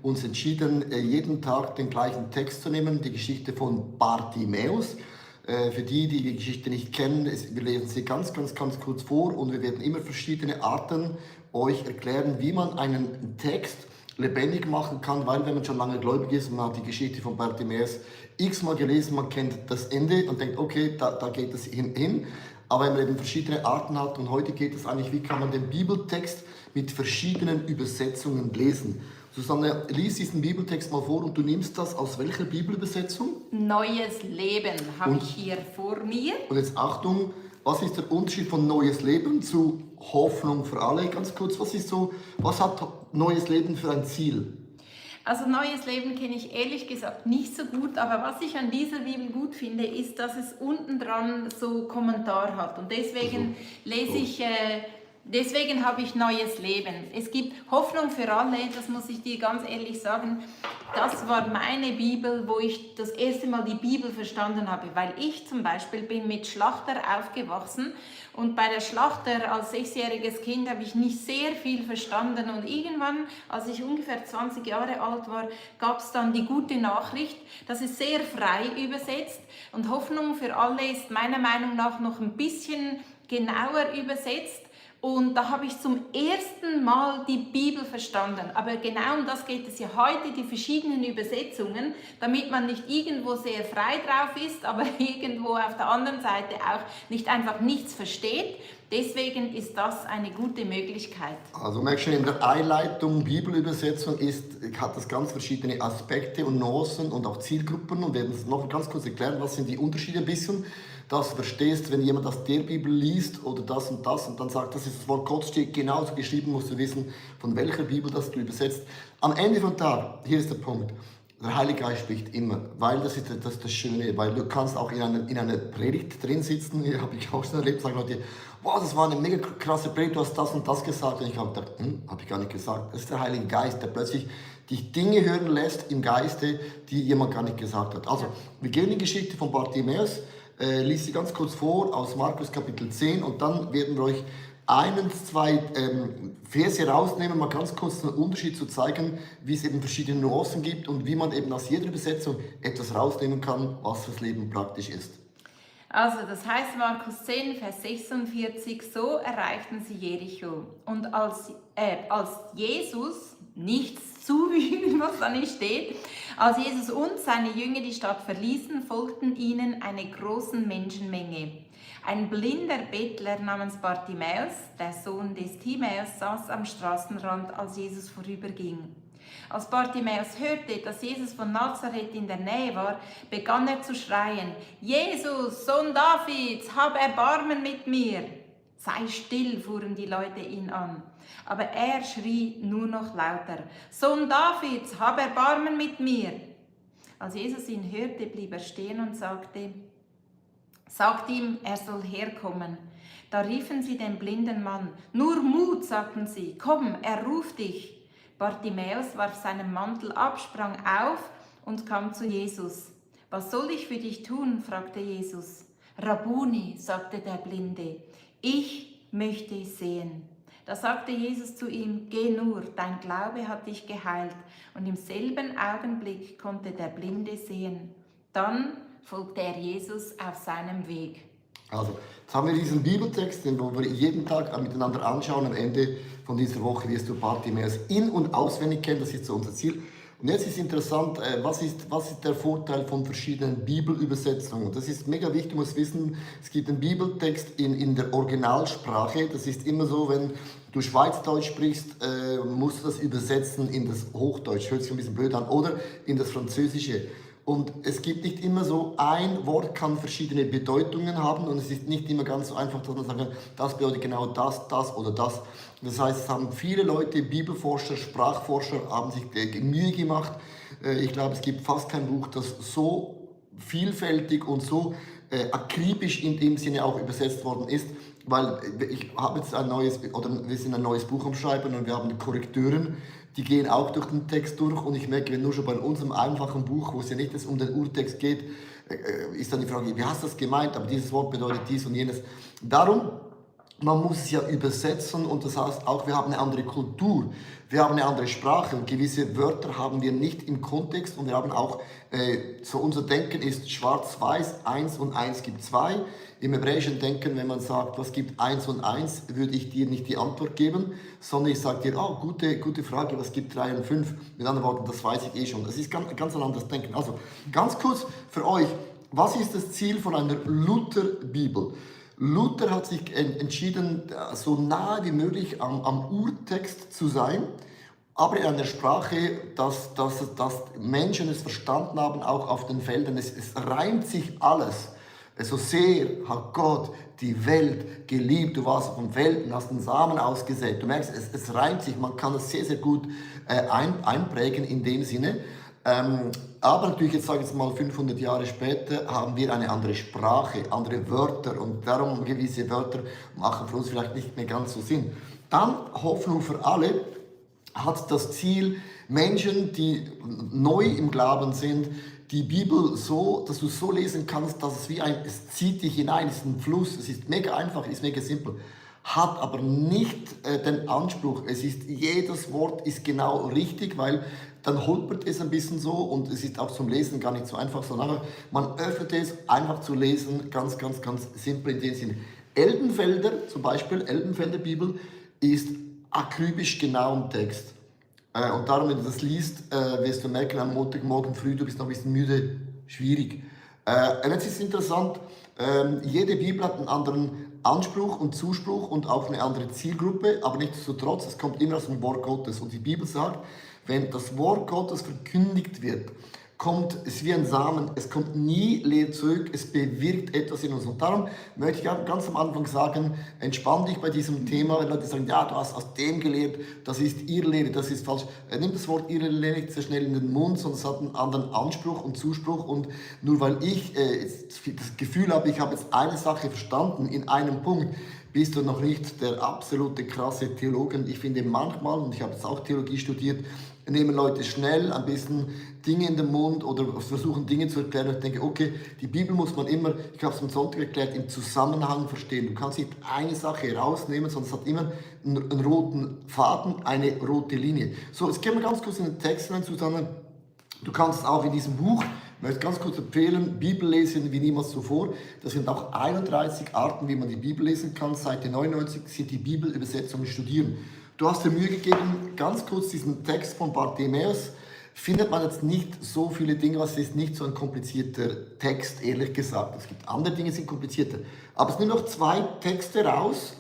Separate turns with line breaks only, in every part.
Uns entschieden, jeden Tag den gleichen Text zu nehmen, die Geschichte von Bartimäus. Für die, die die Geschichte nicht kennen, wir lesen sie ganz kurz vor und wir werden immer verschiedene Arten euch erklären, wie man einen Text lebendig machen kann, weil wenn man schon lange gläubig ist, man hat die Geschichte von Bartimäus x-mal gelesen, man kennt das Ende und denkt, okay, da geht es hin. Aber wenn man eben verschiedene Arten hat und heute geht es eigentlich, wie kann man den Bibeltext mit verschiedenen Übersetzungen lesen. Susanne, lies diesen Bibeltext mal vor und du nimmst das aus welcher Bibelübersetzung?
Neues Leben habe ich hier vor mir.
Und jetzt Achtung, was ist der Unterschied von Neues Leben zu Hoffnung für alle? Ganz kurz, was hat Neues Leben für ein Ziel?
Also Neues Leben kenne ich ehrlich gesagt nicht so gut, aber was ich an dieser Bibel gut finde, ist, dass es unten dran so Kommentar hat und deswegen Deswegen habe ich Neues Leben. Es gibt Hoffnung für alle, das muss ich dir ganz ehrlich sagen. Das war meine Bibel, wo ich das erste Mal die Bibel verstanden habe, weil ich zum Beispiel bin mit Schlachter aufgewachsen und bei der Schlachter als 6-jähriges Kind habe ich nicht sehr viel verstanden und irgendwann, als ich ungefähr 20 Jahre alt war, gab es dann die gute Nachricht, das ist sehr frei übersetzt und Hoffnung für alle ist meiner Meinung nach noch ein bisschen genauer übersetzt. Und da habe ich zum ersten Mal die Bibel verstanden. Aber genau um das geht es ja heute, die verschiedenen Übersetzungen, damit man nicht irgendwo sehr frei drauf ist, aber irgendwo auf der anderen Seite auch nicht einfach nichts versteht. Deswegen ist das eine gute Möglichkeit.
Also merkst du, in der Einleitung Bibelübersetzung hat das ganz verschiedene Aspekte und Nuancen und auch Zielgruppen und wir werden es noch ganz kurz erklären, was sind die Unterschiede ein bisschen, dass du verstehst, wenn jemand aus der Bibel liest oder das und dann sagt, das ist das Wort Gott steht genauso geschrieben, musst du wissen, von welcher Bibel das du übersetzt. Am Ende vom Tag, hier ist der Punkt, der Heilige Geist spricht immer, weil das ist das Schöne, weil du kannst auch in einer Predigt drin sitzen, hier habe ich auch schon erlebt, sagen Leute, wow, das war eine mega krasse Predigt, du hast das und das gesagt. Und ich habe gedacht, habe ich gar nicht gesagt. Das ist der Heilige Geist, der plötzlich dich Dinge hören lässt im Geiste, die jemand gar nicht gesagt hat. Also, wir gehen in die Geschichte von Bartimäus, lies sie ganz kurz vor aus Markus Kapitel 10 und dann werden wir euch zwei Verse rausnehmen, mal ganz kurz einen Unterschied zu zeigen, wie es eben verschiedene Nuancen gibt und wie man eben aus jeder Übersetzung etwas rausnehmen kann, was fürs Leben praktisch ist.
Also das heißt Markus 10, Vers 46, so erreichten sie Jericho. Und als Jesus, nichts zufügen, was da nicht steht, als Jesus und seine Jünger die Stadt verließen, folgten ihnen eine große Menschenmenge. Ein blinder Bettler namens Bartimäus, der Sohn des Timäus, saß am Straßenrand, als Jesus vorüberging. Als Bartimäus hörte, dass Jesus von Nazareth in der Nähe war, begann er zu schreien: Jesus, Sohn Davids, hab Erbarmen mit mir! Sei still, fuhren die Leute ihn an. Aber er schrie nur noch lauter: Sohn Davids, hab Erbarmen mit mir! Als Jesus ihn hörte, blieb er stehen und sagt ihm, er soll herkommen. Da riefen sie den blinden Mann. Nur Mut, sagten sie, komm, er ruft dich. Bartimäus warf seinen Mantel ab, sprang auf und kam zu Jesus. Was soll ich für dich tun? Fragte Jesus. Rabbuni, sagte der Blinde, ich möchte sehen. Da sagte Jesus zu ihm, geh nur, dein Glaube hat dich geheilt. Und im selben Augenblick konnte der Blinde sehen. Dann folgte er Jesus auf seinem Weg.
Also, jetzt haben wir diesen Bibeltext, den wir jeden Tag miteinander anschauen. Am Ende von dieser Woche wirst du Bartimäus in- und auswendig kennen, das ist so unser Ziel. Und jetzt ist interessant, was ist der Vorteil von verschiedenen Bibelübersetzungen? Das ist mega wichtig, du musst wissen, es gibt einen Bibeltext in der Originalsprache. Das ist immer so, wenn du Schweizdeutsch sprichst, musst du das übersetzen in das Hochdeutsch, hört sich ein bisschen blöd an, oder in das Französische. Und es gibt nicht immer so, ein Wort kann verschiedene Bedeutungen haben und es ist nicht immer ganz so einfach, dass man sagen kann, das bedeutet genau das oder das. Das heißt, es haben viele Leute, Bibelforscher, Sprachforscher, haben sich Mühe gemacht. Ich glaube, es gibt fast kein Buch, das so vielfältig und so akribisch in dem Sinne auch übersetzt worden ist. Weil ich habe jetzt wir sind ein neues Buch am Schreiben und wir haben Korrekteuren, die gehen auch durch den Text durch und ich merke, wenn nur schon bei unserem einfachen Buch, wo es ja nicht um den Urtext geht, ist dann die Frage, wie hast du das gemeint, aber dieses Wort bedeutet dies und jenes. Darum man muss es ja übersetzen und das heißt auch, wir haben eine andere Kultur, wir haben eine andere Sprache und gewisse Wörter haben wir nicht im Kontext und wir haben auch, so unser Denken ist schwarz-weiß, 1 und 1 gibt 2. Im hebräischen Denken, wenn man sagt, was gibt 1 und 1, würde ich dir nicht die Antwort geben, sondern ich sage dir, oh, gute Frage, was gibt 3 und 5? Mit anderen Worten, das weiß ich eh schon. Das ist ganz ein anderes Denken. Also, ganz kurz für euch, was ist das Ziel von einer Luther-Bibel? Luther hat sich entschieden, so nahe wie möglich am Urtext zu sein, aber in einer Sprache, dass Menschen es verstanden haben, auch auf den Feldern. Es reimt sich alles. So sehr hat Gott die Welt geliebt. Du warst auf dem Feld und hast den Samen ausgesät. Du merkst, es reimt sich. Man kann es sehr, sehr gut einprägen in dem Sinne. Aber natürlich, jetzt sage ich mal 500 Jahre später, haben wir eine andere Sprache, andere Wörter und darum gewisse Wörter machen für uns vielleicht nicht mehr ganz so Sinn. Dann Hoffnung für alle hat das Ziel, Menschen, die neu im Glauben sind, die Bibel so, dass du es so lesen kannst, dass es zieht dich hinein, es ist ein Fluss, es ist mega einfach, es ist mega simpel. Hat aber nicht den Anspruch, jedes Wort ist genau richtig, weil dann holpert es ein bisschen so und es ist auch zum Lesen gar nicht so einfach, sondern man öffnet es, einfach zu lesen, ganz simpel in dem Sinne. Elbenfelder, zum Beispiel, Elbenfelder Bibel, ist akribisch genau im Text. Und darum, wenn du das liest, wirst du merken, am Montagmorgen früh, du bist noch ein bisschen müde, schwierig. Und jetzt ist es interessant, jede Bibel hat einen anderen Anspruch und Zuspruch und auch eine andere Zielgruppe, aber nichtsdestotrotz, es kommt immer aus dem Wort Gottes. Und die Bibel sagt, wenn das Wort Gottes verkündigt wird, kommt es wie ein Samen, es kommt nie leer zurück, es bewirkt etwas in uns. Und darum möchte ich ganz am Anfang sagen, entspann dich bei diesem Thema, wenn Leute sagen, ja, du hast aus dem gelehrt, das ist Irrlehre, das ist falsch. Nimm das Wort Irrlehre nicht sehr schnell in den Mund, sondern es hat einen anderen Anspruch und Zuspruch. Und nur weil ich das Gefühl habe, ich habe jetzt eine Sache verstanden in einem Punkt, bist du noch nicht der absolute krasse Theologe. Ich finde manchmal, und ich habe jetzt auch Theologie studiert, nehmen Leute schnell ein bisschen Dinge in den Mund oder versuchen Dinge zu erklären. Und ich denke, okay, die Bibel muss man immer, ich habe es am Sonntag erklärt, im Zusammenhang verstehen. Du kannst nicht eine Sache rausnehmen, sondern es hat immer einen roten Faden, eine rote Linie. So, jetzt gehen wir ganz kurz in den Text rein zusammen. Du kannst auch in diesem Buch, ich möchte ganz kurz empfehlen, Bibel lesen wie niemals zuvor. Das sind auch 31 Arten, wie man die Bibel lesen kann. Seite 99 sind die Bibelübersetzungen studieren. Du hast dir Mühe gegeben, ganz kurz diesen Text von Bartimäus. Findet man jetzt nicht so viele Dinge, es ist nicht so ein komplizierter Text, ehrlich gesagt. Es gibt andere Dinge, die sind komplizierter. Aber es sind nur noch 2 Texte raus,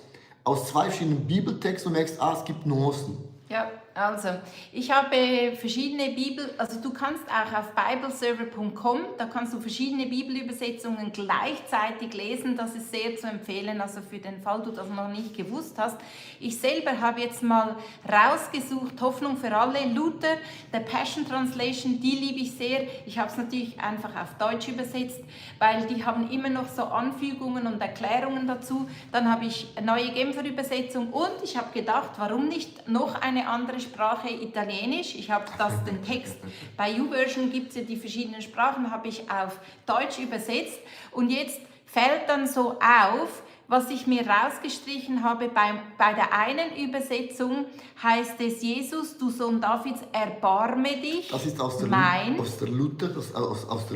aus 2 verschiedenen Bibeltexten und du merkst, es gibt Nuancen.
Ja, also ich habe verschiedene also du kannst auch auf bibleserver.com, da kannst du verschiedene Bibelübersetzungen gleichzeitig lesen, das ist sehr zu empfehlen, also für den Fall du das noch nicht gewusst hast. Ich selber habe jetzt mal rausgesucht, Hoffnung für alle, Luther, der Passion Translation, die liebe ich sehr. Ich habe es natürlich einfach auf Deutsch übersetzt, weil die haben immer noch so Anfügungen und Erklärungen dazu. Dann habe ich eine neue Genfer Übersetzung und ich habe gedacht, warum nicht noch eine andere Sprache, Italienisch. Ich habe den Text, bei YouVersion gibt es ja die verschiedenen Sprachen, habe ich auf Deutsch übersetzt und jetzt fällt dann so auf, was ich mir rausgestrichen habe, bei der einen Übersetzung heißt es, Jesus, du Sohn Davids, erbarme dich,
das ist aus der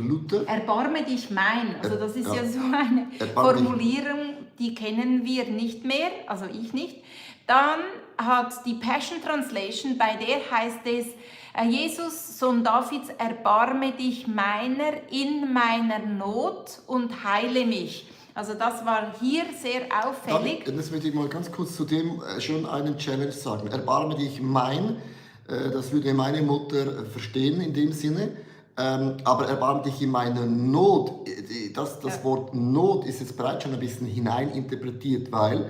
Luther.
Erbarme dich mein, also das ist ja so eine Formulierung, die kennen wir nicht mehr, also ich nicht. Dann hat die Passion Translation, bei der heißt es, Jesus, Sohn Davids, erbarme dich meiner in meiner Not und heile mich. Also das war hier sehr auffällig.
Das möchte ich mal ganz kurz zu dem schon einen Challenge sagen. Erbarme dich mein, das würde meine Mutter verstehen in dem Sinne. Aber erbarme dich in meiner Not. Das Wort Not ist jetzt bereits schon ein bisschen hineininterpretiert, weil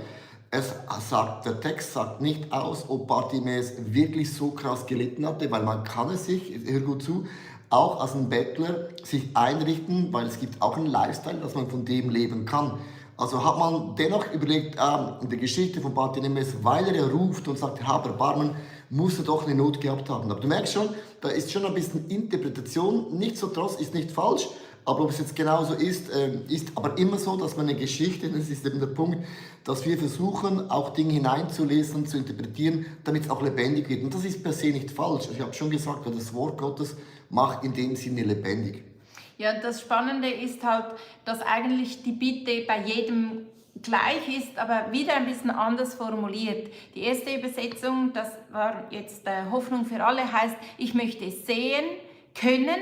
der Text sagt nicht aus, ob Bartimäus wirklich so krass gelitten hatte, weil man kann es sich, hör gut zu, auch als ein Bettler sich einrichten, weil es gibt auch einen Lifestyle, dass man von dem leben kann. Also hat man dennoch überlegt, in der Geschichte von Bartimäus, weil er ruft und sagt, hab Erbarmen, muss er doch eine Not gehabt haben. Aber du merkst schon, da ist schon ein bisschen Interpretation, nichtsdestotrotz ist nicht falsch, Aber ob es jetzt genauso ist, ist aber immer so, dass man eine Geschichte, das ist eben der Punkt, dass wir versuchen, auch Dinge hineinzulesen, zu interpretieren, damit es auch lebendig wird. Und das ist per se nicht falsch. Ich habe schon gesagt, weil das Wort Gottes macht in dem Sinne lebendig.
Ja, das Spannende ist halt, dass eigentlich die Bitte bei jedem gleich ist, aber wieder ein bisschen anders formuliert. Die erste Übersetzung, das war jetzt Hoffnung für alle, heißt, ich möchte sehen können.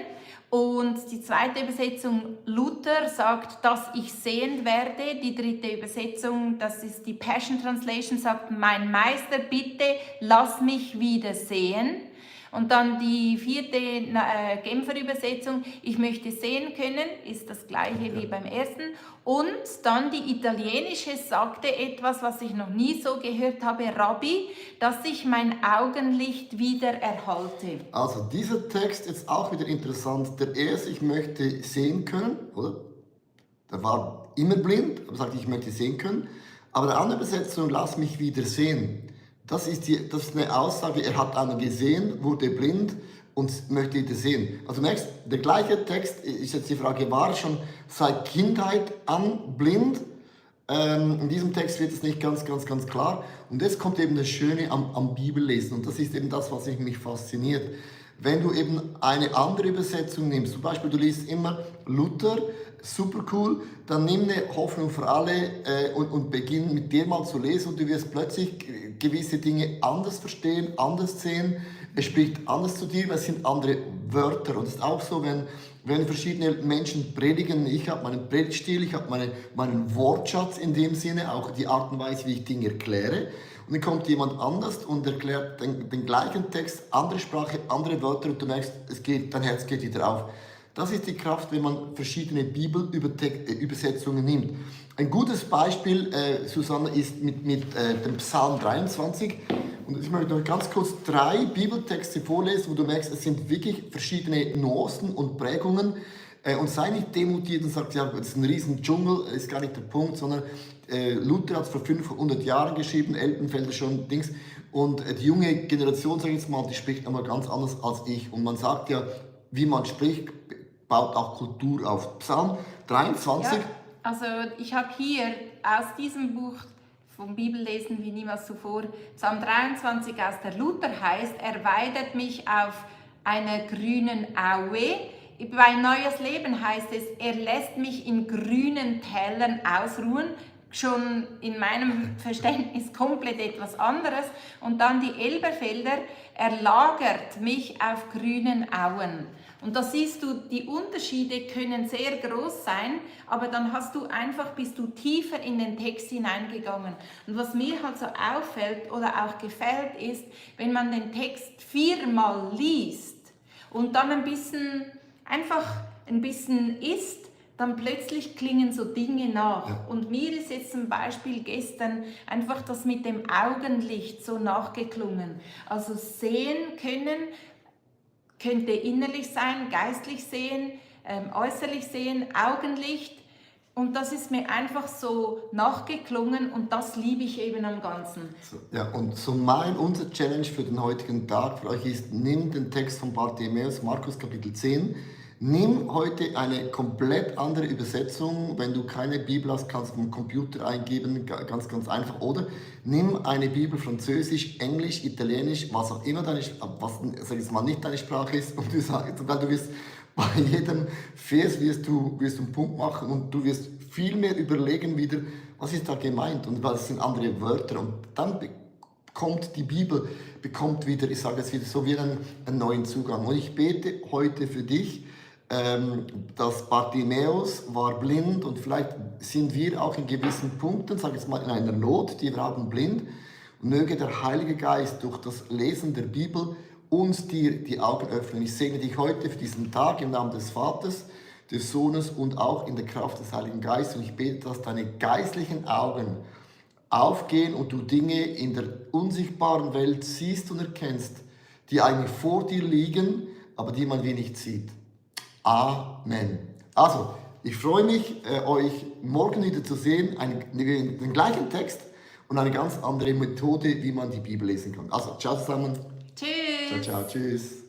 Und die zweite Übersetzung, Luther, sagt, dass ich sehend werde. Die dritte Übersetzung, das ist die Passion Translation, sagt, mein Meister, bitte lass mich wieder sehen. Und dann die vierte Genfer Übersetzung, ich möchte sehen können, ist das gleiche wie beim ersten. Und dann die italienische sagte etwas, was ich noch nie so gehört habe, Rabbi, dass ich mein Augenlicht wieder erhalte.
Also dieser Text ist auch wieder interessant. Der erste, ich möchte sehen können, oder? Der war immer blind, aber sagt, ich möchte sehen können. Aber der andere Übersetzung, lass mich wieder sehen. Das ist eine Aussage, er hat einmal gesehen, wurde blind und möchte wieder sehen. Also du merkst, der gleiche Text ist jetzt die Frage, war er schon seit Kindheit an blind? In diesem Text wird es nicht ganz klar. Und jetzt kommt eben das Schöne am Bibellesen. Und das ist eben das, was mich fasziniert. Wenn du eben eine andere Übersetzung nimmst, zum Beispiel du liest immer Luther, super cool, dann nimm eine Hoffnung für alle und beginn mit dir mal zu lesen und du wirst plötzlich gewisse Dinge anders verstehen, anders sehen. Es spricht anders zu dir, weil es sind andere Wörter. Und es ist auch so, wenn verschiedene Menschen predigen, ich habe meinen Predigtstil, ich habe meinen Wortschatz in dem Sinne, auch die Art und Weise, wie ich Dinge erkläre. Und dann kommt jemand anders und erklärt den gleichen Text, andere Sprache, andere Wörter und du merkst, dein Herz geht wieder auf. Das ist die Kraft, wenn man verschiedene Bibelübersetzungen nimmt. Ein gutes Beispiel, Susanne, ist mit dem Psalm 23. Und ich möchte noch ganz kurz 3 Bibeltexte vorlesen, wo du merkst, es sind wirklich verschiedene Nuancen und Prägungen. Und sei nicht demotiviert und sagt, ja, das ist ein riesen Dschungel, ist gar nicht der Punkt, sondern Luther hat es vor 500 Jahren geschrieben, Eltenfelder schon, Dings. Und die junge Generation, sage ich jetzt mal, die spricht nochmal ganz anders als ich. Und man sagt ja, wie man spricht, baut auch Kultur auf. Psalm 23.
Ja, also ich habe hier aus diesem Buch vom Bibellesen wie niemals zuvor, Psalm 23 aus der Luther heißt, er weidet mich auf einer grünen Aue. Bei Neues Leben heißt es, er lässt mich in grünen Tälern ausruhen. Schon in meinem Verständnis komplett etwas anderes. Und dann die Elberfelder, er lagert mich auf grünen Auen. Und da siehst du, die Unterschiede können sehr groß sein, aber dann bist du tiefer in den Text hineingegangen. Und was mir halt so auffällt oder auch gefällt ist, wenn man den Text 4-mal liest und dann ein bisschen isst, dann plötzlich klingen so Dinge nach. Ja. Und mir ist jetzt zum Beispiel gestern einfach das mit dem Augenlicht so nachgeklungen. Also sehen können, könnte innerlich sein, geistlich sehen, äußerlich sehen, Augenlicht. Und das ist mir einfach so nachgeklungen und das liebe ich eben am Ganzen.
So, ja, und so unser Challenge für den heutigen Tag für euch ist, nimm den Text von Bartimäus, Markus Kapitel 10, nimm heute eine komplett andere Übersetzung. Wenn du keine Bibel hast, kannst du auf dem Computer eingeben, ganz einfach. Oder nimm eine Bibel, Französisch, Englisch, Italienisch, was auch immer sag ich mal, nicht deine Sprache ist. Und du wirst bei jedem Vers wirst du einen Punkt machen und du wirst viel mehr überlegen wieder, was ist da gemeint und was sind andere Wörter. Und dann bekommt die Bibel wieder, ich sage es wieder, so wie einen neuen Zugang. Und ich bete heute für dich, dass Bartimäus war blind und vielleicht sind wir auch in gewissen Punkten, sage ich jetzt mal, in einer Not, die wir haben blind. Und möge der Heilige Geist durch das Lesen der Bibel uns dir die Augen öffnen. Ich segne dich heute für diesen Tag im Namen des Vaters, des Sohnes und auch in der Kraft des Heiligen Geistes. Und ich bete, dass deine geistlichen Augen aufgehen und du Dinge in der unsichtbaren Welt siehst und erkennst, die eigentlich vor dir liegen, aber die man wenig sieht. Amen. Also, ich freue mich, euch morgen wieder zu sehen, den gleichen Text und eine ganz andere Methode, wie man die Bibel lesen kann. Also, ciao zusammen.
Tschüss.
Ciao, tschüss.